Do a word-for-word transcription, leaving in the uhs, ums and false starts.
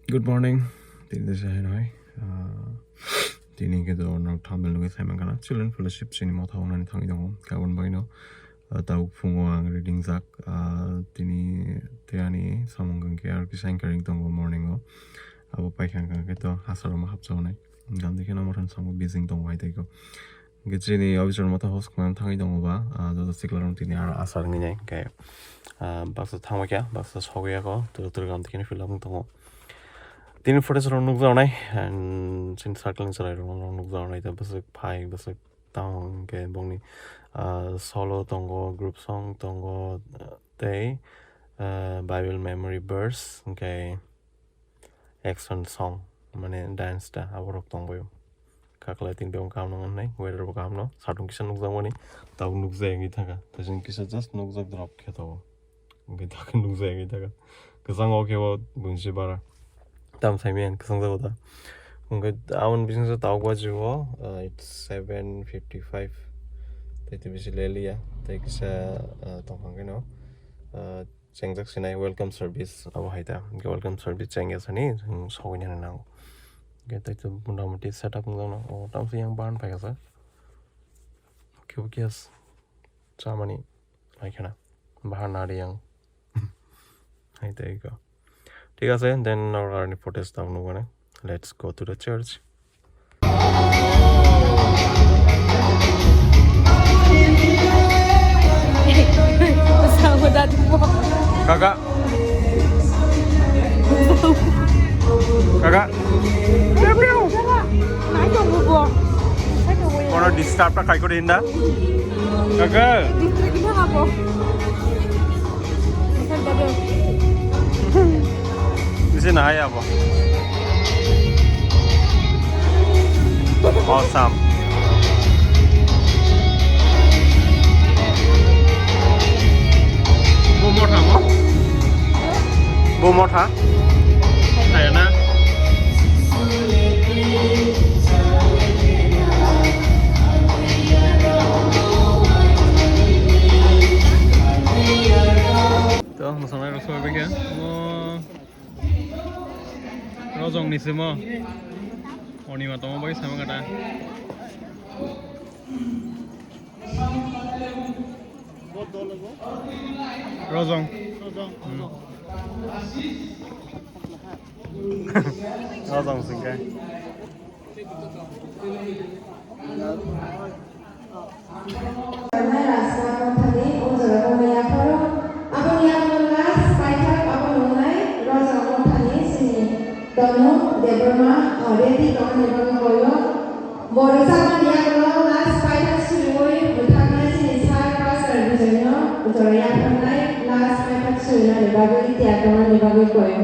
Good morning. Tini de se hai noi. Ah, tini ke do nok thumbnail nugwi sai mankha na. Children Fellowship chini motha wngnani thangwi tongo. Kabun bai no, ah, tabuk phungo ang reading jak. Ah, tini te ani samung hwnkhe R P Sankar tongo morning o. Abo paikha hwnkhe to hasaro ma hapsa hwnai. Gam dikhe no mothani samung bising tongo hai tei ko. Hwnkhe chini officer motha host khna thangwi tongo ba, ah, joto sikla rok tini aro asar wngwi nai. Hwnkhe, ah, baksa thangbai kha, baksa sogwi ya ko, tor tor gam dikhe no fill up wng tongo. Tini footage rok nukjaknai, and chini circle ni chwrai rok nukjaknai, tei bwswk phai, bwswk tang, hwnkhe bongni, ah, solo tongo, group song tongo, tei, ah, Bible memory verse, hwnkhe action song, mane dance ta, aborok tongbaio. Kaklai tini bebak kaham nang wngnai, weather bo kaham no, satung kisa nukjakmani, tabuk nukjagwi thangkha, tei chwng kisa just nukjak drop khe tongo. Hwnkhe tabuk nukjagwi thangkha. Kwchang o khe o bunsi bara. Tam saimanya kwchang jago da. Hwnkhe aboni bisingtwi tabuk baji o, uh, it's seven fifty-five. Tei twi bisi leliya. Tei kisa, uh, tongphang khe no, uh, chengjak sinai welcome service abo hai ta. Hwnkhe welcome service chengya sani, chwng sogwi nani nango. Hwnkhe tei to motamoti setup wngjakno. O tamsa yang ban phaikha sa. Kebo kiyas chamani hai khena. Bahar nari yang. Hai tei ko. Thik ase, then norok aroni footage tabuk nukmani. Let's go to the church. Kaka. Kaka. Kono disturb ta khai kori hinda. Kaka. Bisi nahai abo. Awesome. Bo motha mo? Bo motha? Kaya na? To, mwsangnairok soi bai khe. Omo Rojong ni simo. Onima tongma bai sama kata. Rojong. Hmm. Rojong singkai. Rasta mothani o jora o yapharo. Aboni yapharo last paithak abo nungnai Rojak mothani chini Donu Debbarma, o, ready tongmani bagwi koyo. Bo rwchapmani yapharo last paithak suriui bwthaknai chini sir pastor Bijoyno o jora yapharnai last paithak surinani bagwi tiyar tongmani bagwi koyo.